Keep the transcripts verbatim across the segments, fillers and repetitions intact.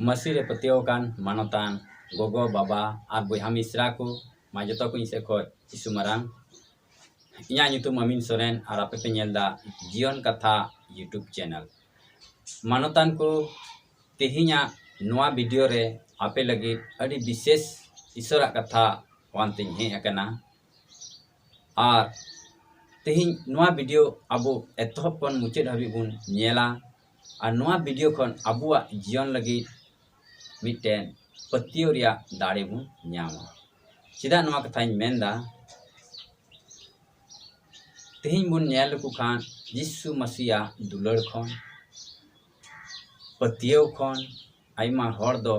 ᱢᱟᱹᱥᱤ ᱨᱮ ᱯᱟᱹᱛᱭᱟᱹᱣ ᱟᱠᱟᱱ ᱢᱟᱱᱚᱛᱟᱱ ᱜᱚᱜᱚ, ᱵᱟᱵᱟ ᱟᱨ ᱵᱚᱭᱦᱟ ᱢᱤᱥᱨᱟ ᱠᱚ, ᱢᱟ ᱡᱚᱛᱚ ᱠᱚ ᱤᱧ ᱥᱮᱫ ᱠᱷᱚᱱ ᱤᱥᱩ ᱢᱟᱨᱟᱝ᱾ ᱤᱧᱟᱹᱜ ᱧᱩᱛᱩᱢ ᱟᱢᱤᱱ ᱥᱚᱨᱮᱱ ᱟᱨ ᱟᱯᱮ ᱯᱮ ᱧᱮᱞ ᱮᱫᱟ ᱡᱤᱭᱚᱱ ᱠᱟᱛᱷᱟ YouTube channel᱾ ᱢᱟᱱᱚᱛᱟᱱ ᱠᱚ, ᱛᱮᱦᱮᱧᱟᱜ ᱱᱚᱣᱟ video ᱨᱮ ᱟᱯᱮ ᱞᱟᱹᱜᱤᱫ ᱟᱹᱰᱤ ᱵᱤᱥᱮᱥ ᱤᱥᱚᱨᱟᱜ ᱠᱟᱛᱷᱟ ᱟᱱᱛᱤᱧ ᱦᱮᱡ ᱟᱠᱟᱱᱟ᱾ ᱟᱨ ᱛᱮᱦᱮᱧ ᱱᱚᱣᱟ video ᱟᱵᱚ ᱮᱛᱚᱦᱚᱵ ᱠᱷᱚᱱ ᱢᱩᱪᱟᱹᱫ ᱦᱟᱹᱵᱤᱡ ᱵᱚᱱ ᱧᱮᱞᱟ᱾ ᱟᱨ ᱱᱚᱣᱟ video ᱠᱷᱚᱱ ᱟᱵᱚᱣᱟᱜ ᱡᱤᱭᱚᱱ ᱞᱟᱹᱜᱤᱫ ᱢᱤᱫᱴᱮᱱ ᱯᱟᱹᱛᱭᱟᱹᱣ ᱨᱮᱭᱟᱜ ᱫᱟᱲᱮ ᱵᱚᱱ ᱧᱟᱢᱟ᱾ ᱪᱮᱫᱟᱜ ᱱᱚᱣᱟ ᱠᱟᱛᱷᱟᱧ ᱢᱮᱱᱫᱟ? ᱛᱮᱦᱮᱧ ᱵᱚᱱ ᱧᱮᱞ ᱞᱮᱠᱚ ᱠᱷᱟᱱ ᱡᱤᱥᱩ ᱢᱟᱹᱥᱤᱭᱟᱜ ᱫᱩᱞᱟᱹᱲ ᱠᱷᱚᱱ, ᱯᱟᱹᱛᱭᱟᱹᱣ ᱠᱷᱚᱱ ᱟᱭᱢᱟ ᱦᱚᱲ ᱫᱚ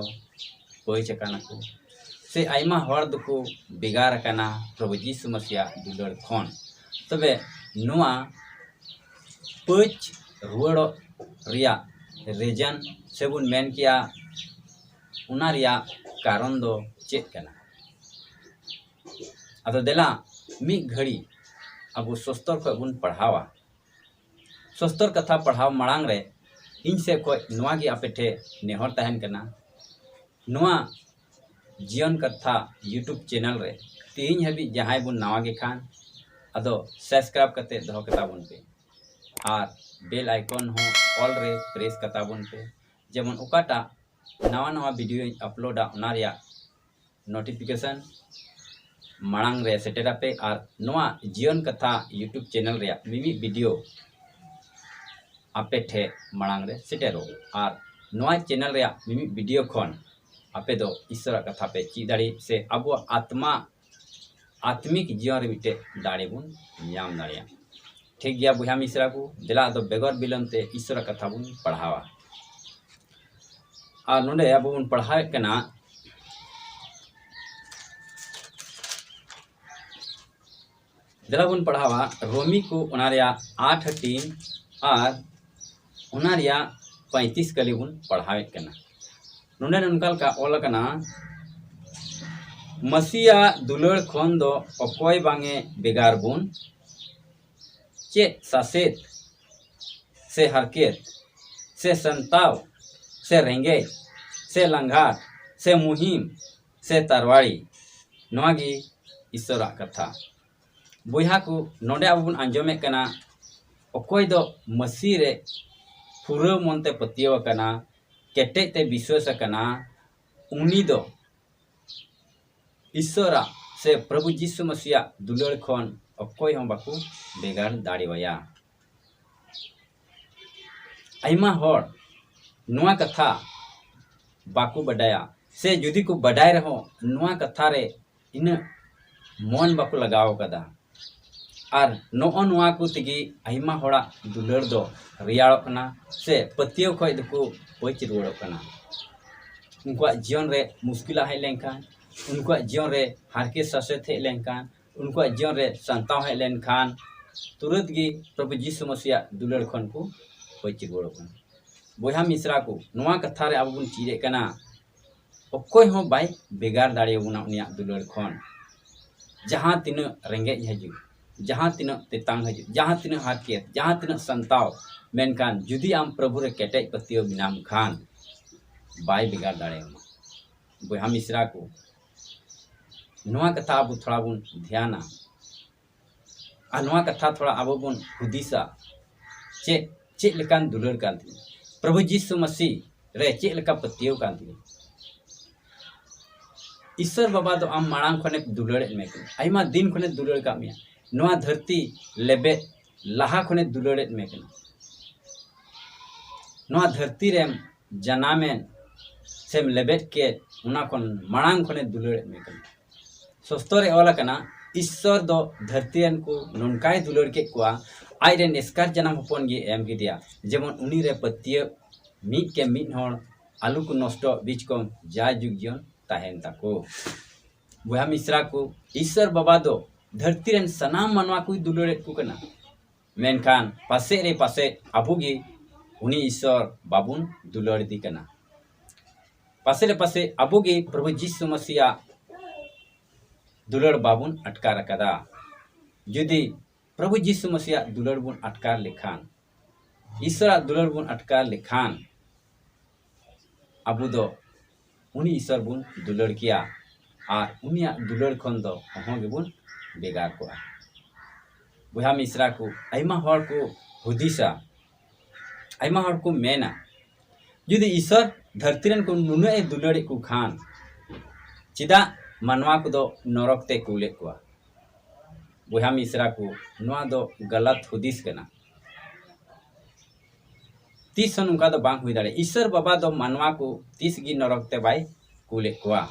ᱯᱟᱹᱪ ᱟᱠᱟᱱᱟ ᱠᱚ, ᱥᱮ ᱟᱭᱢᱟ ᱦᱚᱲ ᱫᱚᱠᱚ ᱵᱷᱮᱜᱟᱨ ᱟᱠᱟᱱᱟ ᱯᱨᱚᱵᱷᱩ ᱡᱤᱥᱩ ᱢᱟᱹᱥᱤᱭᱟᱜ ᱫᱩᱞᱟᱹᱲ ᱠᱷᱚᱱ᱾ ᱛᱚᱵᱮ ᱱᱚᱣᱟ ᱯᱟᱹᱪ ᱨᱩᱣᱟᱹᱲᱚᱜ ᱨᱮᱭᱟᱜ reason, ᱥᱮᱵᱚᱱ ᱢᱮᱱ ᱠᱮᱭᱟ, ᱚᱱᱟ ᱨᱮᱭᱟᱜ ᱠᱟᱨᱚᱱ ᱫᱚ ᱪᱮᱫ ᱠᱟᱱᱟ? ᱟᱫᱚ ᱫᱮᱞᱟ ᱢᱤᱫ ᱜᱷᱟᱹᱲᱤ ᱟᱵᱚ ᱥᱚᱥᱛᱚᱨ ᱠᱷᱚᱱ ᱵᱚᱱ ᱯᱟᱲᱦᱟᱣᱟ᱾ ᱥᱚᱥᱛᱚᱨ ᱠᱟᱛᱷᱟ ᱯᱟᱲᱦᱟᱣ ᱢᱟᱲᱟᱝ ᱨᱮ ᱤᱧ ᱥᱮᱫ ᱠᱷᱚᱱ ᱱᱚᱣᱟ ᱜᱮ ᱟᱯᱮ ᱴᱷᱮᱱ ᱱᱮᱦᱚᱨ ᱛᱟᱦᱮᱱ ᱠᱟᱱᱟ, ᱱᱚᱣᱟ ᱡᱤᱭᱚᱱ ᱠᱟᱛᱷᱟ YouTube channel ᱨᱮ ᱛᱮᱦᱮᱧ ᱦᱟᱹᱵᱤᱡ ᱡᱟᱦᱟᱸᱭ ᱵᱚᱱ ᱱᱟᱣᱟ ᱜᱮ ᱠᱷᱟᱱ, ᱟᱫᱚ subscribe ᱠᱟᱛᱮ ᱫᱚᱦᱚ ᱠᱟᱛᱟ ᱵᱚᱱ ᱯᱮ ᱟᱨ bell icon ᱦᱚᱸ all ᱨᱮ press ᱠᱟᱛᱟ ᱵᱚᱱ ᱯᱮ, ᱡᱮᱢᱚᱱ ᱚᱠᱟᱴᱟᱜ ᱱᱟᱣᱟ ᱱᱟᱣᱟ videoᱧ uploadᱟ ᱚᱱᱟ ᱨᱮᱭᱟᱜ notification ᱢᱟᱲᱟᱝ ᱨᱮ ᱥᱮᱴᱮᱨ ᱟᱯᱮ᱾ ᱟᱨ ᱱᱚᱣᱟ ᱡᱤᱭᱚᱱ ᱠᱟᱛᱷᱟ YouTube channel ᱨᱮᱭᱟᱜ ᱢᱤᱢᱤᱫ video ᱟᱯᱮ ᱴᱷᱮᱱ ᱢᱟᱲᱟᱝ ᱨᱮ ᱥᱮᱴᱮᱨᱚᱜ᱾ ᱟᱨ ᱱᱚᱣᱟ channel ᱨᱮᱭᱟᱜ ᱢᱤᱢᱤᱫ video ᱠᱷᱚᱱ ᱟᱯᱮ ᱫᱚ ᱤᱥᱚᱨᱟᱜ ᱠᱟᱛᱷᱟ ᱯᱮ ᱪᱮᱫ ᱫᱟᱲᱮᱭᱟᱜ, ᱥᱮ ᱟᱵᱚᱣᱟᱜ ᱟᱛᱢᱟ, ᱟᱛᱢᱤᱠ ᱡᱤᱭᱚᱱ ᱨᱮ ᱢᱤᱫᱴᱮᱡ ᱫᱟᱲᱮ ᱵᱚᱱ ᱧᱟᱢ ᱫᱟᱲᱮᱭᱟᱜᱼᱟ᱾ ᱴᱷᱤᱠ ᱜᱮᱭᱟ ᱵᱚᱭᱦᱟ ᱢᱤᱥᱨᱟ ᱠᱚ, ᱫᱮᱞᱟ ᱟᱫᱚ ᱵᱮᱜᱚᱨ ᱵᱤᱞᱚᱢ ᱛᱮ ᱤᱥᱚᱨᱟᱜ ᱠᱟᱛᱷᱟ ᱵᱚᱱ ᱯᱟᱲᱦᱟᱣᱟ᱾ ᱟᱨ ᱱᱚᱰᱮ ᱟᱵᱚ ᱵᱚᱱ ᱯᱟᱲᱦᱟᱣᱮᱫ ᱠᱟᱱᱟ, ᱫᱮᱞᱟ ᱵᱚᱱ ᱯᱟᱲᱦᱟᱣᱟ ᱨᱳᱢᱤ ᱠᱚ, ᱚᱱᱟ ᱨᱮᱭᱟᱜ ᱟᱴ ᱦᱟᱹᱴᱤᱧ ᱟᱨ ᱚᱱᱟ ᱨᱮᱭᱟᱜ ᱯᱚᱸᱭᱛᱤᱥ ᱠᱟᱹᱞᱤ ᱵᱚᱱ ᱯᱟᱲᱦᱟᱣᱮᱫ ᱠᱟᱱᱟ᱾ ᱱᱚᱰᱮ ᱱᱚᱝᱠᱟ ᱞᱮᱠᱟ ᱚᱞ ᱟᱠᱟᱱᱟ, ᱢᱟᱹᱥᱤᱭᱟᱜ ᱫᱩᱞᱟᱹᱲ ᱠᱷᱚᱱ ᱫᱚ ᱚᱠᱚᱭ ᱵᱟᱝᱮ ᱵᱷᱮᱜᱟᱨ ᱵᱚᱱ? ᱪᱮᱫ ᱥᱟᱥᱮᱛ ᱥᱮ ᱦᱟᱨᱠᱮᱛ ᱥᱮ ᱥᱟᱱᱛᱟᱣ ᱥᱮ ᱨᱮᱸᱜᱮᱡ ᱥᱮ ᱞᱟᱝᱜᱟᱨ ᱥᱮ ᱢᱩᱦᱤᱢ ᱥᱮ ᱛᱟᱨᱣᱟᱲᱤ, ᱱᱚᱣᱟ ᱜᱮ ᱤᱥᱥᱚᱨᱟᱜ ᱠᱟᱛᱷᱟ᱾ ᱵᱚᱭᱦᱟ ᱠᱚ, ᱱᱚᱰᱮ ᱟᱵᱚ ᱵᱚᱱ ᱟᱸᱡᱚᱢᱮᱫ ᱠᱟᱱᱟ, ᱚᱠᱚᱭ ᱫᱚ ᱢᱟᱹᱥᱤ ᱨᱮ ᱯᱩᱨᱟᱹ ᱢᱚᱱᱛᱮ ᱯᱟᱹᱛᱭᱟᱹᱣ ᱟᱠᱟᱱᱟ, ᱠᱮᱴᱮᱡ ᱛᱮ ᱵᱤᱥᱣᱟᱹᱥ ᱟᱠᱟᱱᱟ, ᱩᱱᱤ ᱫᱚ ᱤᱥᱥᱚᱨᱟᱜ ᱥᱮ ᱯᱨᱚᱵᱷᱩ ᱡᱤᱥᱩ ᱢᱟᱹᱥᱤᱭᱟᱜ ᱫᱩᱞᱟᱹᱲ ᱠᱷᱚᱱ ᱚᱠᱚᱭ ᱦᱚᱸ ᱵᱟᱠᱚ ᱵᱷᱮᱜᱟᱨ ᱫᱟᱲᱮᱣᱟᱭᱟ᱾ ᱟᱭᱢᱟ ᱦᱚᱲ ᱱᱚᱣᱟ ᱠᱟᱛᱷᱟ ᱵᱟᱠᱚ ᱵᱟᱰᱟᱭᱟ, ᱥᱮ ᱡᱩᱫᱤ ᱠᱚ ᱵᱟᱰᱟᱭ ᱨᱮᱦᱚᱸ ᱱᱚᱣᱟ ᱠᱟᱛᱷᱟ ᱨᱮ ᱤᱱᱟᱹᱜ ᱢᱚᱱ ᱵᱟᱠᱚ ᱞᱟᱜᱟᱣ ᱠᱟᱫᱟ᱾ ᱟᱨ ᱱᱚᱜᱼᱚ ᱱᱚᱣᱟ ᱠᱚ ᱛᱮᱜᱮ ᱟᱭᱢᱟ ᱦᱚᱲᱟᱜ ᱫᱩᱞᱟᱹᱲ ᱫᱚ ᱨᱮᱭᱟᱲᱚᱜ ᱠᱟᱱᱟ, ᱥᱮ ᱯᱟᱹᱛᱭᱟᱹᱣ ᱠᱷᱚᱱ ᱫᱚᱠᱚ ᱯᱟᱹᱪ ᱨᱩᱣᱟᱹᱲᱚᱜ ᱠᱟᱱᱟ᱾ ᱩᱱᱠᱩᱣᱟᱜ ᱡᱤᱭᱚᱱ ᱨᱮ ᱢᱩᱥᱠᱤᱞᱟᱜ ᱦᱮᱡ ᱞᱮᱱᱠᱷᱟᱱ, ᱩᱱᱠᱩᱣᱟᱜ ᱡᱤᱭᱚᱱ ᱨᱮ ᱦᱟᱨᱠᱮᱛ ᱥᱟᱥᱮᱛ ᱦᱮᱡ ᱞᱮᱱᱠᱷᱟᱱ, ᱩᱱᱠᱩᱣᱟᱜ ᱡᱤᱭᱚᱱ ᱨᱮ ᱥᱟᱱᱛᱟᱣ ᱦᱮᱡ ᱞᱮᱱᱠᱷᱟᱱ, ᱛᱩᱨᱟᱹᱛ ᱜᱮ ᱯᱨᱚᱵᱷᱩ ᱡᱤᱥᱩ ᱢᱟᱹᱥᱤᱭᱟᱜ ᱫᱩᱞᱟᱹᱲ ᱠᱷᱚᱱ ᱠᱚ ᱯᱟᱹᱪ ᱨᱩᱣᱟᱹᱲᱚᱜ ᱠᱟᱱᱟ᱾ ᱵᱚᱭᱦᱟ ᱢᱤᱥᱨᱟ ᱠᱚ, ᱱᱚᱣᱟ ᱠᱟᱛᱷᱟ ᱨᱮ ᱟᱵᱚ ᱵᱚᱱ ᱪᱮᱫ ᱮᱫ ᱠᱟᱱᱟ, ᱚᱠᱚᱭ ᱦᱚᱸ ᱵᱟᱭ ᱵᱷᱮᱜᱟᱨ ᱫᱟᱲᱮᱭᱟᱵᱚᱱᱟ ᱩᱱᱤᱭᱟᱜ ᱫᱩᱞᱟᱹᱲ ᱠᱷᱚᱱ᱾ ᱡᱟᱦᱟᱸ ᱛᱤᱱᱟᱹᱜ ᱨᱮᱸᱜᱮᱡ ᱦᱤᱡᱩᱜ, ᱡᱟᱦᱟᱸ ᱛᱤᱱᱟᱹᱜ ᱛᱮᱛᱟᱝ ᱦᱤᱡᱩᱜ, ᱡᱟᱦᱟᱸ ᱛᱤᱱᱟᱹᱜ ᱦᱟᱨᱠᱮᱛ, ᱡᱟᱦᱟᱸ ᱛᱤᱱᱟᱹᱜ ᱥᱟᱱᱛᱟᱣ, ᱢᱮᱱᱠᱷᱟᱱ ᱡᱩᱫᱤ ᱟᱢ ᱯᱨᱚᱵᱷᱩ ᱨᱮ ᱠᱮᱴᱮᱡ ᱯᱟᱹᱛᱭᱟᱹᱣ ᱢᱮᱱᱟᱢ ᱠᱷᱟᱱ, ᱵᱟᱭ ᱵᱷᱮᱜᱟᱨ ᱫᱟᱲᱮᱭᱟᱢᱟ᱾ ᱵᱚᱭᱦᱟ ᱢᱤᱥᱨᱟ ᱠᱚ, ᱱᱚᱣᱟ ᱠᱟᱛᱷᱟ ᱟᱵᱚ ᱛᱷᱚᱲᱟ ᱵᱚᱱ ᱫᱷᱮᱭᱟᱱᱟ᱾ ᱟᱨ ᱱᱚᱣᱟ ᱠᱟᱛᱷᱟ ᱛᱷᱚᱲᱟ ᱟᱵᱚ ᱵᱚᱱ ᱦᱩᱫᱤᱥᱟ, ᱪᱮᱫ, ᱪᱮᱫ ᱞᱮᱠᱟᱱ ᱫᱩᱞᱟᱹᱲ ᱠᱟᱱ ᱛᱤᱧᱟ? ᱯᱨᱚᱵᱷᱩ ᱡᱤᱥᱩ ᱢᱟᱹᱥᱤ ᱨᱮ ᱪᱮᱫ ᱞᱮᱠᱟ ᱯᱟᱹᱛᱭᱟᱹᱣ ᱠᱟᱱ ᱛᱤᱧᱟ? ᱤᱥᱥᱚᱨ ᱵᱟᱵᱟ ᱫᱚ ᱟᱢ ᱢᱟᱲᱟᱝ ᱠᱷᱚᱱᱮ ᱫᱩᱞᱟᱹᱲᱮᱫ ᱢᱮ ᱠᱟᱱᱟ, ᱟᱭᱢᱟ ᱫᱤᱱ ᱠᱷᱚᱱᱮ ᱫᱩᱞᱟᱹᱲ ᱠᱟᱜ ᱢᱮᱭᱟ᱾ ᱱᱚᱣᱟ ᱫᱷᱟᱹᱨᱛᱤ ᱞᱮᱵᱮᱫ ᱞᱟᱦᱟ ᱠᱷᱚᱱᱮ ᱫᱩᱞᱟᱹᱲᱮᱫ ᱢᱮ ᱠᱟᱱᱟ᱾ ᱱᱚᱣᱟ ᱫᱷᱟᱹᱨᱛᱤ ᱨᱮᱢ ᱡᱟᱱᱟᱢᱮᱱ ᱥᱮᱢ ᱞᱮᱵᱮᱫ ᱠᱮᱫ, ᱚᱱᱟ ᱠᱷᱚᱱ ᱢᱟᱲᱟᱝ ᱠᱷᱚᱱᱮ ᱫᱩᱞᱟᱹᱲᱮᱫ ᱢᱮ ᱠᱟᱱᱟ᱾ ᱥᱚᱥᱛᱚ ᱨᱮ ᱚᱞ ᱟᱠᱟᱱᱟ, ᱤᱥᱥᱚᱨ ᱫᱚ ᱫᱷᱟᱹᱨᱛᱤ ᱨᱮᱱ ᱠᱚ ᱱᱚᱝᱠᱟᱭ ᱫᱩᱞᱟᱹᱲ ᱠᱮᱫ ᱠᱚᱣᱟ, ᱟᱡ ᱨᱮᱱ ᱮᱥᱠᱟᱨ ᱡᱟᱱᱟᱢ ᱦᱚᱯᱚᱱ ᱜᱮ ᱮᱢ ᱠᱮᱫᱮᱭᱟ, ᱡᱮᱢᱚᱱ ᱩᱱᱤ ᱨᱮ ᱯᱟᱹᱛᱭᱟᱹᱣ ᱢᱤᱫ ᱠᱮ ᱢᱤᱫ ᱦᱚᱲ ᱟᱞᱚ ᱠᱚ ᱱᱚᱥᱴᱚᱜ, ᱵᱤᱪᱠᱚᱢ ᱡᱟ ᱡᱩᱜᱽ ᱡᱤᱭᱚᱱ ᱛᱟᱦᱮᱱ ᱛᱟᱠᱚ᱾ ᱵᱚᱭᱦᱟ ᱢᱤᱥᱨᱟ ᱠᱚ, ᱤᱥᱥᱚᱨ ᱵᱟᱵᱟ ᱫᱚ ᱫᱷᱟᱹᱨᱛᱤ ᱨᱮᱱ ᱥᱟᱱᱟᱢ ᱢᱟᱱᱣᱟ ᱠᱚᱭ ᱫᱩᱞᱟᱹᱲᱮᱫ ᱠᱚ ᱠᱟᱱᱟ, ᱢᱮᱱᱠᱷᱟᱱ ᱯᱟᱥᱮᱡ ᱨᱮ ᱯᱟᱥᱮᱡ ᱟᱵᱚ ᱜᱮ ᱩᱱᱤ ᱤᱥᱥᱚᱨ ᱵᱟᱵᱚᱱ ᱫᱩᱞᱟᱹᱲ ᱮᱫᱮ ᱠᱟᱱᱟ᱾ ᱯᱟᱥᱮᱡ ᱨᱮ ᱯᱟᱥᱮᱡ ᱟᱵᱚ ᱜᱮ ᱯᱨᱚᱵᱷᱩ ᱡᱤᱥᱩ ᱢᱟᱹᱥᱤᱭᱟᱜ ᱫᱩᱞᱟᱹᱲ ᱵᱟᱵᱚᱱ ᱟᱴᱠᱟᱨ ᱟᱠᱟᱫᱟ᱾ ᱡᱩᱫᱤ ᱯᱨᱚᱵᱷᱩ ᱡᱤᱥᱩ ᱢᱟᱹᱥᱤᱭᱟᱜ ᱫᱩᱞᱟᱹᱲ ᱵᱚᱱ ᱟᱴᱠᱟᱨ ᱞᱮᱠᱷᱟᱱ, ᱤᱥᱥᱚᱨᱟᱜ ᱫᱩᱞᱟᱹᱲ ᱵᱚᱱ ᱟᱴᱠᱟᱨ ᱞᱮᱠᱷᱟᱱ, ᱟᱵᱚ ᱫᱚ ᱩᱱᱤ ᱤᱥᱚᱨ ᱵᱚᱱ ᱫᱩᱞᱟᱹᱲ ᱠᱮᱭᱟ ᱟᱨ ᱩᱱᱤᱭᱟᱜ ᱫᱩᱞᱟᱹᱲ ᱠᱷᱚᱱ ᱫᱚ ᱚᱦᱚᱸ ᱜᱮᱵᱚᱱ ᱵᱷᱮᱜᱟᱨ ᱠᱚᱜᱼᱟ᱾ ᱵᱚᱭᱦᱟ ᱢᱤᱥᱨᱟ ᱠᱚ, ᱟᱭᱢᱟ ᱦᱚᱲ ᱠᱚ ᱦᱩᱫᱤᱥᱟ, ᱟᱭᱢᱟ ᱦᱚᱲ ᱠᱚ ᱢᱮᱱᱟ, ᱡᱩᱫᱤ ᱤᱥᱚᱨ ᱫᱷᱟᱹᱨᱛᱤ ᱨᱮᱱ ᱠᱚ ᱱᱩᱱᱟᱹᱜ ᱮ ᱫᱩᱞᱟᱹᱲᱮᱫ ᱠᱚ ᱠᱷᱟᱱ, ᱪᱮᱫᱟᱜ ᱢᱟᱱᱣᱟ ᱠᱚᱫᱚ ᱱᱚᱨᱚᱠ ᱛᱮ ᱠᱩᱞᱮᱫ ᱠᱚᱣᱟ? ᱵᱚᱭᱦᱟ ᱢᱤᱥᱨᱟ ᱠᱚ, ᱱᱚᱣᱟ ᱫᱚ ᱜᱟᱞᱟᱛ ᱦᱩᱫᱤᱥ ᱠᱟᱱᱟ᱾ ᱛᱤᱥ ᱦᱚᱸ ᱱᱚᱝᱠᱟ ᱫᱚ ᱵᱟᱝ ᱦᱩᱭ ᱫᱟᱲᱮᱭᱟᱜᱼᱟ᱾ ᱤᱥᱚᱨ ᱵᱟᱵᱟ ᱫᱚ ᱢᱟᱱᱣᱟ ᱠᱚ ᱛᱤᱥ ᱜᱮ ᱱᱚᱨᱚᱠ ᱛᱮ ᱵᱟᱭ ᱠᱩᱞᱮᱫ ᱠᱚᱣᱟ᱾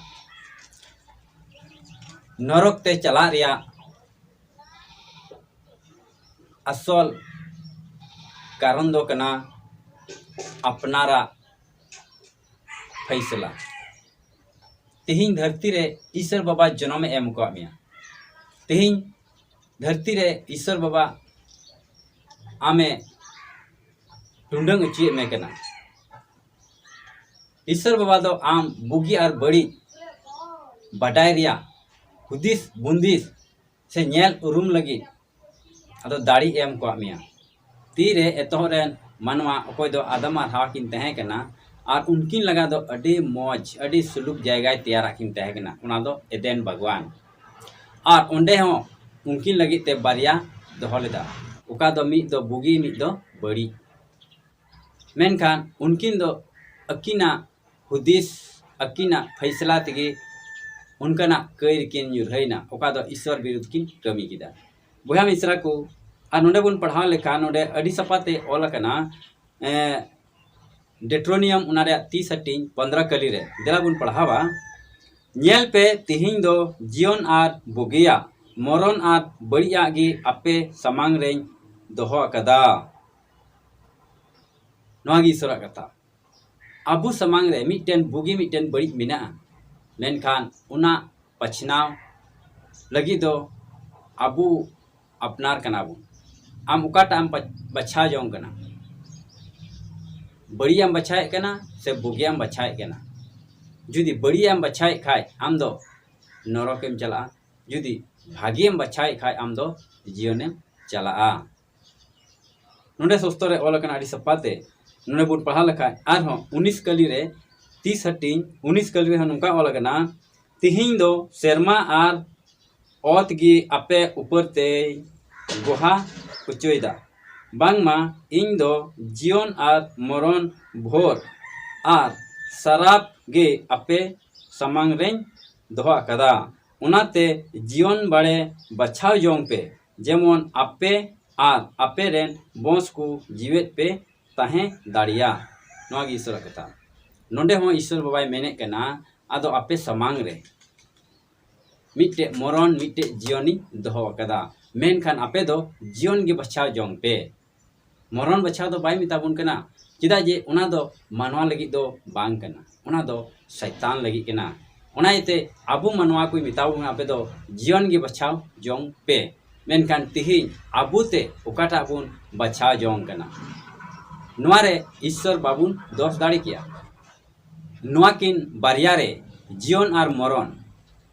ᱱᱚᱨᱚᱠ ᱛᱮ ᱪᱟᱞᱟᱜ ᱨᱮᱭᱟᱜ ᱟᱥᱚᱞ ᱠᱟᱨᱚᱱ ᱫᱚ ᱠᱟᱱᱟ ᱟᱯᱱᱟᱨᱟᱜ ᱯᱷᱟᱭᱥᱟᱞᱟ᱾ ᱛᱮᱦᱮᱧ ᱫᱷᱟᱹᱨᱛᱤ ᱨᱮ ᱤᱥᱚᱨ ᱵᱟᱵᱟ ᱡᱚᱱᱚᱢ ᱮ ᱮᱢ ᱟᱠᱟᱫ ᱢᱮᱭᱟ᱾ ᱛᱮᱦᱮᱧ ᱫᱷᱟᱹᱨᱛᱤ ᱨᱮ ᱤᱥᱚᱨ ᱵᱟᱵᱟ ᱟᱢᱮ ᱴᱩᱰᱟᱹᱝ ᱚᱪᱚᱭᱮᱫ ᱢᱮ ᱠᱟᱱᱟ᱾ ᱤᱥᱚᱨ ᱵᱟᱵᱟ ᱫᱚ ᱟᱢ ᱵᱩᱜᱤ ᱟᱨ ᱵᱟᱹᱲᱤᱡ ᱵᱟᱰᱟᱭ ᱨᱮᱭᱟᱜ ᱦᱩᱫᱤᱥ ᱵᱩᱸᱫᱤᱥ ᱥᱮ ᱧᱮᱞ ᱩᱨᱩᱢ ᱞᱟᱹᱜᱤᱫ ᱟᱫᱚ ᱫᱟᱲᱮ ᱮᱢ ᱠᱟᱜ ᱢᱮᱭᱟ᱾ ᱛᱤᱨᱮ ᱮᱛᱚᱦᱚᱵ ᱨᱮᱱ ᱢᱟᱱᱣᱟ ᱚᱠᱚᱭ ᱫᱚ ᱟᱫᱟᱢ ᱟᱨ ᱦᱟᱣᱟ ᱠᱤᱱ ᱛᱟᱦᱮᱸ ᱠᱟᱱᱟ, ᱟᱨ ᱩᱱᱠᱤᱱ ᱞᱟᱜᱟ ᱫᱚ ᱟᱹᱰᱤ ᱢᱚᱡᱽ, ᱟᱹᱰᱤ ᱥᱩᱞᱩᱠ ᱡᱟᱭᱜᱟᱭ ᱛᱮᱭᱟᱨᱟᱜ ᱠᱤᱱ ᱛᱟᱦᱮᱸ ᱠᱟᱱᱟ, ᱚᱱᱟ ᱫᱚ ᱮᱫᱮᱱ ᱵᱟᱜᱽᱣᱟᱱ᱾ ᱟᱨ ᱚᱸᱰᱮ ᱦᱚᱸ ᱩᱱᱠᱤᱱ ᱞᱟᱹᱜᱤᱫ ᱛᱮ ᱵᱟᱨᱭᱟ ᱫᱚᱦᱚ ᱞᱮᱫᱟ, ᱚᱠᱟ ᱫᱚ ᱢᱤᱫ ᱫᱚ ᱵᱩᱜᱤ, ᱢᱤᱫ ᱫᱚ ᱵᱟᱹᱲᱤᱡ᱾ ᱢᱮᱱᱠᱷᱟᱱ ᱩᱱᱠᱤᱱ ᱫᱚ ᱟᱹᱠᱤᱱᱟᱜ ᱦᱩᱫᱤᱥ, ᱟᱹᱠᱤᱱᱟᱜ ᱯᱷᱟᱭᱥᱟᱞᱟ ᱛᱮᱜᱮ ᱚᱱᱠᱟᱱᱟᱜ ᱠᱟᱹᱭ ᱨᱮᱠᱤᱱ ᱧᱩᱨᱦᱟᱹᱭᱱᱟ, ᱚᱠᱟ ᱫᱚ ᱤᱥᱚᱨ ᱵᱤᱨᱩᱫᱷ ᱠᱤᱱ ᱠᱟᱹᱢᱤ ᱠᱮᱫᱟ᱾ ᱵᱚᱭᱦᱟ ᱢᱤᱥᱨᱟ ᱠᱚ, ᱟᱨ ᱱᱚᱰᱮ ᱵᱚᱱ ᱯᱟᱲᱦᱟᱣ ᱞᱮᱠᱷᱟᱱ, ᱱᱚᱰᱮ ᱟᱹᱰᱤ ᱥᱟᱯᱷᱟ ᱛᱮ ᱚᱞ ᱟᱠᱟᱱᱟ, ᱮᱸ, ᱰᱮᱴᱨᱳᱱᱤᱭᱟᱢ, ᱚᱱᱟ ᱨᱮᱭᱟᱜ ᱛᱤᱥ ᱦᱟᱹᱴᱤᱧ ᱯᱚᱱᱫᱽᱨᱟ ᱠᱟᱹᱞᱤ ᱨᱮ᱾ ᱫᱮᱞᱟ ᱵᱚᱱ ᱯᱟᱲᱦᱟᱣᱟ, "ᱧᱮᱞ ᱯᱮ, ᱛᱤᱦᱤᱧ ᱫᱚ ᱡᱤᱭᱚᱱ ᱟᱨ ᱵᱩᱜᱤᱭᱟᱜ, ᱢᱚᱨᱚᱱ ᱟᱨ ᱵᱟᱹᱲᱤᱡᱟᱜ ᱜᱮ ᱟᱯᱮ ᱥᱟᱢᱟᱝ ᱨᱮᱧ ᱫᱚᱦᱚ ᱟᱠᱟᱫᱟ᱾" ᱱᱚᱣᱟ ᱜᱮ ᱤᱥᱚᱨᱟᱜ ᱠᱟᱛᱷᱟ᱾ ᱟᱵᱚ ᱥᱟᱢᱟᱝ ᱨᱮ ᱢᱤᱫᱴᱮᱱ ᱵᱩᱜᱤ, ᱢᱤᱫᱴᱮᱱ ᱵᱟᱹᱲᱤᱡ ᱢᱮᱱᱟᱜᱼᱟ, ᱢᱮᱱᱠᱷᱟᱱ ᱚᱱᱟ ᱵᱟᱪᱷᱱᱟᱣ ᱞᱟᱹᱜᱤᱫ ᱫᱚ ᱟᱵᱚ ᱟᱯᱱᱟᱨ ᱠᱟᱱᱟ ᱵᱚᱱ᱾ ᱟᱢ ᱚᱠᱟᱴᱟᱜ ᱮᱢ ᱵᱟ-, ᱵᱟᱪᱷᱟᱣ ᱡᱚᱝ ᱠᱟᱱᱟ? ᱵᱟᱹᱲᱤᱡ ᱮᱢ ᱵᱟᱪᱷᱟᱣᱮᱫ ᱠᱟᱱᱟ ᱥᱮ ᱵᱩᱜᱤᱭᱟᱜ ᱮᱢ ᱵᱟᱪᱷᱟᱣᱮᱫ ᱠᱟᱱᱟ? ᱡᱩᱫᱤ ᱵᱟᱹᱲᱤᱡ ᱮᱢ ᱵᱟᱪᱷᱟᱣᱮᱫ ᱠᱷᱟᱡ, ᱟᱢ ᱫᱚ ᱱᱚᱨᱚᱠ ᱮᱢ ᱪᱟᱞᱟᱜᱼᱟ᱾ ᱡᱩᱫᱤ ᱵᱷᱟᱜᱮᱢ ᱵᱟᱪᱷᱟᱣᱮᱫ ᱠᱷᱟᱡ, ᱟᱢ ᱫᱚ ᱡᱤᱭᱚᱱᱮᱢ ᱪᱟᱞᱟᱜᱼᱟ᱾ ᱱᱚᱰᱮ ᱥᱚᱥᱛᱚ ᱨᱮ ᱚᱞ ᱟᱠᱟᱱᱟ ᱟᱹᱰᱤ ᱥᱟᱯᱷᱟ ᱛᱮ᱾ ᱱᱚᱰᱮ ᱵᱚᱱ ᱯᱟᱲᱦᱟᱣ ᱞᱮᱠᱷᱟᱡ ᱟᱨᱦᱚᱸ ᱩᱱᱤᱥ ᱠᱟᱹᱞᱤ ᱨᱮ, ᱛᱤᱥ ᱦᱟᱹᱴᱤᱧ ᱩᱱᱤᱥ ᱠᱟᱹᱞᱤ ᱨᱮᱦᱚᱸ ᱱᱚᱝᱠᱟ ᱚᱞ ᱟᱠᱟᱱᱟ, "ᱛᱤᱦᱤᱧ ᱫᱚ ᱥᱮᱨᱢᱟ ᱟᱨ ᱚᱛ ᱜᱮ ᱟᱯᱮ ᱩᱯᱟᱹᱨ ᱛᱮᱭ ᱜᱚᱦᱟ ᱦᱚᱪᱚᱭᱮᱫᱟ, ᱵᱟᱝᱢᱟ ᱤᱧ ᱫᱚ ᱡᱤᱭᱚᱱ ᱟᱨ ᱢᱚᱨᱚᱱ ᱵᱷᱳᱨ ᱟᱨ ᱥᱟᱨᱟᱯ ᱜᱮ ᱟᱯᱮ ᱥᱟᱢᱟᱝ ᱨᱮᱧ ᱫᱚᱦᱚ ᱟᱠᱟᱫᱟ᱾ ᱚᱱᱟᱛᱮ ᱡᱤᱭᱚᱱ ᱵᱟᱲᱮ ᱵᱟᱪᱷᱟᱣ ᱡᱚᱝ ᱯᱮ, ᱡᱮᱢᱚᱱ ᱟᱯᱮ ᱟᱨ ᱟᱯᱮ ᱨᱮᱱ ᱵᱚᱸᱥ ᱠᱚ ᱡᱤᱣᱮᱫ ᱯᱮ ᱛᱟᱦᱮᱸ ᱫᱟᱲᱮᱭᱟᱜ᱾" ᱱᱚᱣᱟ ᱜᱮ ᱤᱥᱚᱨᱟᱜ ᱠᱟᱛᱷᱟ᱾ ᱱᱚᱰᱮ ᱦᱚᱸ ᱤᱥᱚᱨ ᱵᱟᱵᱟᱭ ᱢᱮᱱᱮᱫ ᱠᱟᱱᱟ, ᱟᱫᱚ ᱟᱯᱮ ᱥᱟᱢᱟᱝ ᱨᱮ ᱢᱤᱫᱴᱮᱡ ᱢᱚᱨᱚᱱ, ᱢᱤᱫᱴᱮᱡ ᱡᱤᱭᱚᱱᱤᱧ ᱫᱚᱦᱚ ᱟᱠᱟᱫᱟ, ᱢᱮᱱᱠᱷᱟᱱ ᱟᱯᱮ ᱫᱚ ᱡᱤᱭᱚᱱ ᱜᱮ ᱵᱟᱪᱷᱟᱣ ᱡᱚᱝ ᱯᱮ᱾ ᱢᱚᱨᱚᱱ ᱵᱟᱪᱷᱟᱣ ᱫᱚ ᱵᱟᱭ ᱢᱮᱛᱟ ᱵᱚᱱ ᱠᱟᱱᱟ, ᱪᱮᱫᱟᱜ ᱡᱮ ᱚᱱᱟ ᱫᱚ ᱢᱟᱱᱣᱟ ᱞᱟᱹᱜᱤᱫ ᱫᱚ ᱵᱟᱝ ᱠᱟᱱᱟ, ᱚᱱᱟ ᱫᱚ ᱥᱟᱭᱛᱟᱱ ᱞᱟᱹᱜᱤᱫ ᱠᱟᱱᱟ᱾ ᱚᱱᱟ ᱤᱭᱟᱹᱛᱮ ᱟᱵᱚ ᱢᱟᱱᱣᱟ ᱠᱚᱭ ᱢᱮᱛᱟ ᱵᱚᱱᱟ, ᱟᱯᱮ ᱫᱚ ᱡᱤᱭᱚᱱ ᱜᱮ ᱵᱟᱪᱷᱟᱣ ᱡᱚᱝ ᱯᱮ᱾ ᱢᱮᱱᱠᱷᱟᱱ ᱛᱤᱦᱤᱧ ᱟᱵᱚ ᱛᱮ ᱚᱠᱟᱴᱟᱜ ᱵᱚᱱ ᱵᱟᱪᱷᱟᱣ ᱡᱚᱝ ᱠᱟᱱᱟ, ᱱᱚᱣᱟ ᱨᱮ ᱤᱥᱥᱚᱨ ᱵᱟᱵᱚᱱ ᱫᱳᱥ ᱫᱟᱲᱮ ᱠᱮᱭᱟ᱾ ᱱᱚᱣᱟ ᱠᱤᱱ ᱵᱟᱨᱭᱟ ᱨᱮ, ᱡᱤᱭᱚᱱ ᱟᱨ ᱢᱚᱨᱚᱱ,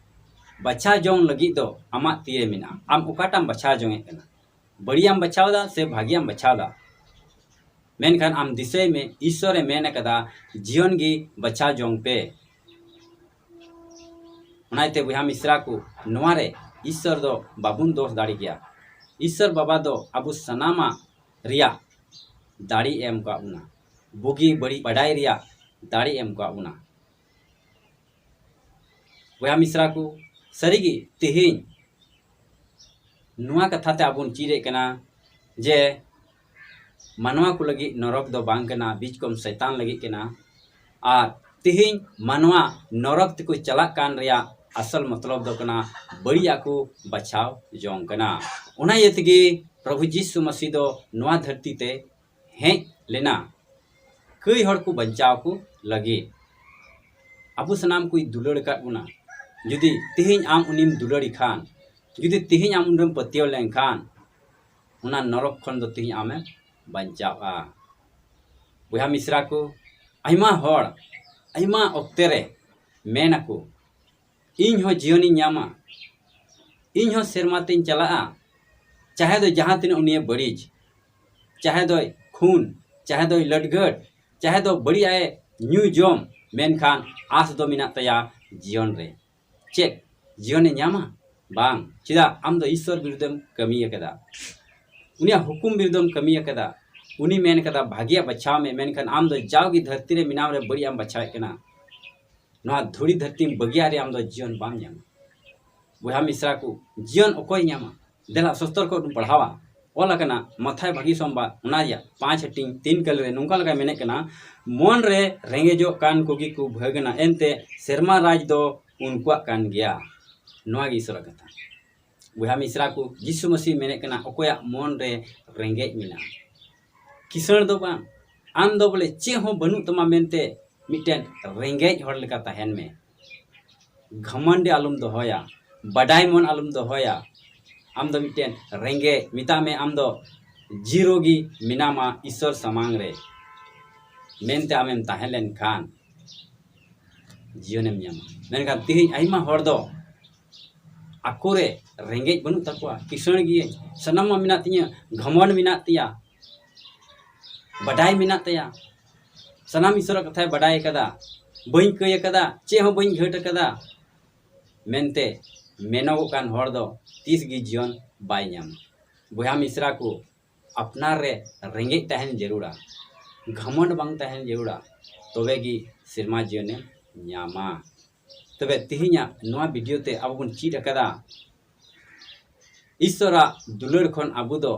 ᱵᱟᱪᱷᱟᱣ ᱡᱚᱝ ᱞᱟᱹᱜᱤᱫ ᱫᱚ ᱟᱢᱟᱜ ᱛᱤᱨᱮ ᱢᱮᱱᱟᱜᱼᱟ᱾ ᱟᱢ ᱚᱠᱟᱴᱟᱜ ᱮᱢ ᱵᱟᱪᱷᱟᱣ ᱡᱚᱝ ᱮᱫ ᱠᱟᱱᱟ? ᱵᱟᱹᱲᱤᱡᱟᱜ ᱮᱢ ᱵᱟᱪᱷᱟᱣ ᱮᱫᱟ ᱥᱮ ᱵᱷᱟᱜᱤᱭᱟᱜ ᱮᱢ ᱵᱟᱪᱷᱟᱣ ᱮᱫᱟ? ᱢᱮᱱᱠᱷᱟᱱ ᱟᱢ ᱫᱤᱥᱟᱹᱭ ᱢᱮ, ᱤᱥᱥᱚᱨᱮ ᱢᱮᱱ ᱟᱠᱟᱫᱟ, "ᱡᱤᱭᱚᱱ ᱜᱮ ᱵᱟᱪᱷᱟᱣ ᱡᱚᱝ ᱯᱮ᱾" ᱚᱱᱟᱛᱮ ᱵᱚᱭᱦᱟ ᱢᱤᱥᱨᱟ ᱠᱚ, ᱱᱚᱣᱟ ᱨᱮ ᱤᱥᱥᱚᱨ ᱫᱚ ᱵᱟᱵᱚᱱ ᱫᱳᱥ ᱫᱟᱲᱮ ᱠᱮᱭᱟ᱾ ᱤᱥᱥᱚᱨ ᱵᱟᱵᱟ ᱫᱚ ᱟᱵᱚ ᱥᱟᱱᱟᱢᱟᱜ ᱨᱮᱭᱟᱜ ᱫᱟᱲᱮ ᱮᱢ ᱠᱟᱜ ᱵᱚᱱᱟ, ᱵᱩᱜᱤ ᱵᱟᱹᱲᱤᱡ ᱵᱟᱰᱟᱭ ᱨᱮᱭᱟᱜ ᱫᱟᱲᱮ ᱮᱢ ᱠᱟᱜ ᱵᱚᱱᱟ᱾ ᱵᱚᱭᱦᱟ ᱢᱤᱥᱨᱟ ᱠᱚ, ᱥᱟᱹᱨᱤᱜᱮ ᱛᱮᱦᱮᱧ ᱱᱚᱣᱟ ᱠᱟᱛᱷᱟ ᱛᱮ ᱟᱵᱚ ᱵᱚᱱ ᱪᱮᱫ ᱮᱫ ᱠᱟᱱᱟ ᱡᱮ ᱢᱟᱱᱣᱟ ᱠᱚ ᱞᱟᱹᱜᱤᱫ ᱱᱚᱨᱚᱠ ᱫᱚ ᱵᱟᱝ ᱠᱟᱱᱟ, ᱵᱤᱪ ᱠᱚᱢ ᱥᱚᱭᱛᱟᱱ ᱞᱟᱹᱜᱤᱫ ᱠᱟᱱᱟ᱾ ᱟᱨ ᱛᱮᱦᱮᱧ ᱢᱟᱱᱣᱟ ᱱᱚᱨᱚᱠ ᱛᱮᱠᱚ ᱪᱟᱞᱟᱜ ᱠᱟᱱ ᱨᱮᱭᱟᱜ ᱟᱥᱚᱞ ᱢᱚᱛᱞᱚᱵ ᱫᱚ ᱠᱟᱱᱟ ᱵᱟᱹᱲᱤᱡᱟᱜ ᱠᱚ ᱵᱟᱪᱷᱟᱣ ᱡᱚᱝ ᱠᱟᱱᱟ᱾ ᱚᱱᱟ ᱤᱭᱟᱹ ᱛᱮᱜᱮ ᱯᱨᱚᱵᱷᱩ ᱡᱤᱥᱩ ᱢᱟᱹᱥᱤ ᱫᱚ ᱱᱚᱣᱟ ᱫᱷᱟᱹᱨᱛᱤ ᱛᱮ ᱦᱮᱡ ᱞᱮᱱᱟ, ᱠᱟᱹᱭ ᱦᱚᱲ ᱠᱚ ᱵᱟᱧᱪᱟᱣ ᱠᱚ ᱞᱟᱹᱜᱤᱫ᱾ ᱟᱵᱚ ᱥᱟᱱᱟᱢ ᱠᱚᱭ ᱫᱩᱞᱟᱹᱲ ᱟᱠᱟᱫ ᱵᱚᱱᱟ᱾ ᱡᱩᱫᱤ ᱛᱮᱦᱮᱧ ᱟᱢ ᱩᱱᱤᱢ ᱫᱩᱞᱟᱹᱲᱤ ᱠᱷᱟᱱ, ᱡᱩᱫᱤ ᱛᱮᱦᱮᱧ ᱟᱢ ᱩᱱᱤᱨᱮᱢ ᱯᱟᱹᱛᱭᱟᱹᱣ ᱞᱮᱱᱠᱷᱟᱱ, ᱚᱱᱟ ᱱᱚᱨᱚᱠ ᱠᱷᱚᱱ ᱫᱚ ᱛᱮᱦᱮᱧ ᱟᱢᱮᱢ ᱵᱟᱧᱪᱟᱣᱼᱟ᱾ ᱵᱚᱭᱦᱟ ᱢᱤᱥᱨᱟ ᱠᱚ, ᱟᱭᱢᱟ ᱦᱚᱲ ᱟᱭᱢᱟ ᱚᱠᱛᱮ ᱨᱮ ᱢᱮᱱ ᱟᱠᱚ, "ᱤᱧ ᱦᱚᱸ ᱡᱤᱭᱚᱱᱤᱧ ᱧᱟᱢᱟ, ᱤᱧ ᱦᱚᱸ ᱥᱮᱨᱢᱟ ᱛᱮᱧ ᱪᱟᱞᱟᱜᱼᱟ, ᱪᱟᱦᱮ ᱫᱚ ᱡᱟᱦᱟᱸ ᱛᱤᱱᱟᱹᱜ ᱩᱱᱤᱭᱮ ᱵᱟᱹᱲᱤᱡ, ᱪᱟᱦᱮ ᱫᱚᱭ ᱠᱷᱩᱱ, ᱪᱟᱦᱮ ᱫᱚᱭ ᱞᱟᱹᱰᱜᱟᱹᱴ, ᱪᱟᱦᱮ ᱫᱚ ᱵᱟᱹᱲᱤᱡ ᱟᱭ ᱧᱩ ᱡᱚᱢ, ᱢᱮᱱᱠᱷᱟᱱ ᱟᱥ ᱫᱚ ᱢᱮᱱᱟᱜ ᱛᱟᱭᱟ ᱡᱤᱭᱚᱱ ᱨᱮ᱾ ᱪᱮᱫ ᱡᱤᱭᱚᱱᱮ ᱧᱟᱢᱟ? ᱵᱟᱝ᱾ ᱪᱮᱫᱟᱜ? ᱟᱢ ᱫᱚ ᱤᱥᱥᱚᱨ ᱵᱤᱨᱩᱫᱷᱮᱢ ᱠᱟᱹᱢᱤ ᱟᱠᱟᱫᱟ, ᱩᱱᱤᱭᱟᱜ ᱦᱩᱠᱩᱢ ᱵᱤᱨᱩᱫᱷᱮᱢ ᱠᱟᱹᱢᱤ ᱟᱠᱟᱫᱟ᱾ ᱩᱱᱤ ᱢᱮᱱ ᱠᱟᱫᱟ ᱵᱷᱟᱜᱤᱭᱟᱜ ᱵᱟᱪᱷᱟᱣ ᱢᱮ, ᱢᱮᱱᱠᱷᱟᱱ ᱟᱢ ᱫᱚ ᱡᱟᱣᱜᱮ ᱫᱷᱟᱹᱨᱛᱤ ᱨᱮ ᱢᱮᱱᱟᱣ ᱨᱮ ᱵᱟᱹᱲᱤᱡ ᱮᱢ ᱵᱟᱪᱷᱟᱣᱮᱫ ᱠᱟᱱᱟ᱾ ᱱᱚᱣᱟ ᱫᱷᱩᱲᱤ ᱫᱷᱟᱹᱨᱛᱤᱢ ᱵᱟᱹᱜᱤᱭᱟᱜ ᱨᱮ ᱟᱢ ᱫᱚ ᱡᱤᱭᱚᱱ ᱵᱟᱢ ᱧᱟᱢᱟ᱾ ᱵᱚᱭᱦᱟ ᱢᱤᱥᱨᱟ ᱠᱚ, ᱡᱤᱭᱚᱱ ᱚᱠᱚᱭ ᱧᱟᱢᱟ? ᱫᱮᱞᱟ ᱥᱚᱥᱛᱚᱨ ᱠᱚ ᱵᱚᱱ ᱯᱟᱲᱦᱟᱣᱟ᱾ ᱚᱞ ᱟᱠᱟᱱᱟ ᱢᱟᱛᱷᱟᱭ ᱵᱷᱟᱹᱜᱤ ᱥᱚᱢᱵᱟᱫ, ᱚᱱᱟ ᱨᱮᱭᱟᱜ ᱯᱟᱸᱪ ᱦᱟᱹᱴᱤᱧ ᱛᱤᱱ ᱠᱟᱹᱞᱤ ᱨᱮ ᱱᱚᱝᱠᱟ ᱞᱮᱠᱟ ᱢᱮᱱᱮᱫ ᱠᱟᱱᱟ, ᱢᱚᱱ ᱨᱮ ᱨᱮᱸᱜᱮᱡᱚᱜ ᱠᱟᱱ ᱠᱚᱜᱮ ᱠᱚ ᱵᱷᱟᱹᱜᱽ ᱮᱱᱟ, ᱮᱱᱛᱮ ᱥᱮᱨᱢᱟ ᱨᱟᱡᱽ ᱫᱚ ᱩᱱᱠᱩᱣᱟᱜ ᱠᱟᱱ ᱜᱮᱭᱟ᱾ ᱱᱚᱣᱟ ᱜᱮ ᱤᱥᱚᱨᱟᱜ ᱠᱟᱛᱷᱟ᱾ ᱵᱚᱭᱦᱟ ᱢᱤᱥᱨᱟ ᱠᱚ, ᱡᱤᱥᱩ ᱢᱟᱹᱥᱤ ᱢᱮᱱᱮᱫ ᱠᱟᱱᱟ, ᱚᱠᱚᱭᱟᱜ ᱢᱚᱱ ᱨᱮ ᱨᱮᱸᱜᱮᱡ ᱢᱮᱱᱟᱜᱼᱟ, ᱠᱤᱥᱟᱹᱬ ᱫᱚ ᱵᱟᱝ, ᱟᱢ ᱫᱚ ᱵᱚᱞᱮ ᱪᱮᱫ ᱦᱚᱸ ᱵᱟᱹᱱᱩᱜ ᱛᱟᱢᱟ ᱢᱮᱱᱛᱮ ᱢᱤᱫᱴᱮᱱ ᱨᱮᱸᱜᱮᱡ ᱦᱚᱲ ᱞᱮᱠᱟ ᱛᱟᱦᱮᱱ ᱢᱮ᱾ ᱜᱷᱟᱢᱚᱱᱰᱤ ᱟᱞᱚᱢ ᱫᱚᱦᱚᱭᱟ, ᱵᱟᱰᱟᱭ ᱢᱚᱱ ᱟᱞᱚᱢ ᱫᱚᱦᱚᱭᱟ᱾ ᱟᱢ ᱫᱚ ᱢᱤᱫᱴᱮᱱ ᱨᱮᱸᱜᱮᱡ, ᱢᱮᱛᱟᱜ ᱢᱮ ᱟᱢ ᱫᱚ ᱡᱤᱨᱳ ᱜᱮ ᱢᱮᱱᱟᱢᱟ ᱤᱥᱥᱚᱨ ᱥᱟᱢᱟᱝ ᱨᱮ ᱢᱮᱱᱛᱮ ᱟᱢᱮᱢ ᱛᱟᱦᱮᱸ ᱞᱮᱱᱠᱷᱟᱱ ᱡᱤᱭᱚᱱᱮᱢ ᱧᱟᱢᱟ᱾ ᱢᱮᱱᱠᱷᱟᱱ ᱛᱮᱦᱮᱧ ᱟᱭᱢᱟ ᱦᱚᱲ ᱫᱚ ᱟᱠᱚᱨᱮ ᱨᱮᱸᱜᱮᱡ ᱵᱟᱹᱱᱩᱜ ᱛᱟᱠᱚᱣᱟ, ᱠᱤᱥᱟᱹᱬ ᱜᱮᱭᱟᱹᱧ, ᱥᱟᱱᱟᱢᱟᱜ ᱢᱮᱱᱟᱜ ᱛᱤᱧᱟᱹ, ᱜᱷᱟᱢᱚᱱᱰ ᱢᱮᱱᱟᱜ ᱛᱟᱭᱟ, ᱵᱟᱰᱟᱭ ᱢᱮᱱᱟᱜ ᱛᱟᱭᱟ, ᱥᱟᱱᱟᱢ ᱤᱥᱚᱨᱟᱜ ᱠᱟᱛᱷᱟᱭ ᱵᱟᱰᱟᱭ ᱟᱠᱟᱫᱟ, ᱵᱟᱹᱧ ᱠᱟᱹᱭ ᱟᱠᱟᱫᱟ, ᱪᱮᱫ ᱦᱚᱸ ᱵᱟᱹᱧ ᱜᱷᱟᱹᱴ ᱟᱠᱟᱫᱟ ᱢᱮᱱᱛᱮ ᱢᱮᱱᱚᱜᱚᱜ ᱠᱟᱱ ᱦᱚᱲ ᱫᱚ ᱛᱤᱥ ᱜᱮ ᱡᱤᱭᱚᱱ ᱵᱟᱭ ᱧᱟᱢᱟ᱾ ᱵᱚᱭᱦᱟ ᱢᱤᱥᱨᱟ ᱠᱚ, ᱟᱯᱱᱟᱨ ᱨᱮ ᱨᱮᱸᱜᱮᱡ ᱛᱟᱦᱮᱱ ᱡᱟᱹᱨᱩᱲᱟ, ᱜᱷᱟᱢᱚᱱᱰ ᱵᱟᱝ ᱛᱟᱦᱮᱱ ᱡᱟᱹᱨᱩᱲᱟ, ᱛᱚᱵᱮ ᱜᱮ ᱥᱮᱨᱢᱟ ᱡᱤᱭᱚᱱᱮᱢ ᱧᱟᱢᱟ᱾ ᱛᱚᱵᱮ ᱛᱮᱦᱮᱧᱟᱜ ᱱᱚᱣᱟ ᱵᱷᱤᱰᱤᱭᱳ ᱛᱮ ᱟᱵᱚ ᱵᱚᱱ ᱪᱮᱫ ᱟᱠᱟᱫᱟ, ᱤᱥᱥᱚᱨᱟᱜ ᱫᱩᱞᱟᱹᱲ ᱠᱷᱚᱱ ᱟᱵᱚ ᱫᱚ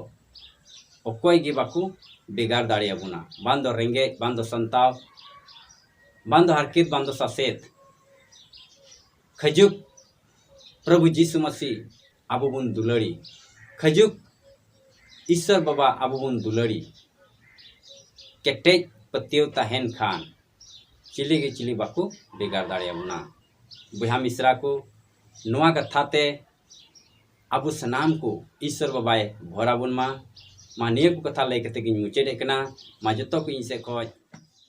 ᱚᱠᱚᱭ ᱜᱮ ᱵᱟᱠᱚ ᱵᱷᱮᱜᱟᱨ ᱫᱟᱲᱮᱭᱟᱵᱚᱱᱟ, ᱵᱟᱝ ᱫᱚ ᱨᱮᱸᱜᱮᱡ, ᱵᱟᱝ ᱫᱚ ᱥᱟᱱᱛᱟᱣ, ᱵᱟᱝ ᱫᱚ ᱦᱟᱨᱠᱮᱛ, ᱵᱟᱝ ᱫᱚ ᱥᱟᱥᱮᱛ᱾ ᱠᱷᱟᱡᱩᱠ ᱯᱨᱚᱵᱷᱩ ᱡᱤᱥᱩ ᱢᱟᱹᱥᱤ ᱟᱵᱚ ᱵᱚᱱ ᱫᱩᱞᱟᱹᱲᱤ, ᱠᱷᱟᱡᱩᱠ ᱤᱥᱥᱚᱨ ᱵᱟᱵᱟ ᱟᱵᱚ ᱵᱚᱱ ᱫᱩᱞᱟᱹᱲᱤ᱾ ᱠᱮᱴᱮᱡ ᱯᱟᱹᱛᱭᱟᱹᱣ ᱛᱟᱦᱮᱱ ᱠᱷᱟᱱ ᱪᱤᱞᱤ ᱜᱮ ᱪᱤᱞᱤ ᱵᱟᱠᱚ ᱵᱷᱮᱜᱟᱨ ᱫᱟᱲᱮᱭᱟᱵᱚᱱᱟ᱾ ᱵᱚᱭᱦᱟ ᱢᱤᱥᱨᱟ ᱠᱚ, ᱱᱚᱣᱟ ᱠᱟᱛᱷᱟ ᱛᱮ ᱟᱵᱚ ᱥᱟᱱᱟᱢ ᱠᱚ ᱤᱥᱥᱚᱨ ᱵᱟᱵᱟᱭ ᱵᱷᱚᱨ ᱟᱵᱚᱱ ᱢᱟ᱾ ᱢᱟ ᱱᱤᱭᱟᱹ ᱠᱚ ᱠᱟᱛᱷᱟ ᱞᱟᱹᱭ ᱠᱟᱛᱮ ᱜᱤᱧ ᱢᱩᱪᱟᱹᱫᱮᱫ ᱠᱟᱱᱟ᱾ ᱢᱟ ᱡᱚᱛᱚ ᱠᱚ ᱤᱧ ᱥᱮᱫ ᱠᱷᱚᱱ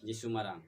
ᱡᱤᱥᱩ ᱢᱟᱨᱟᱝ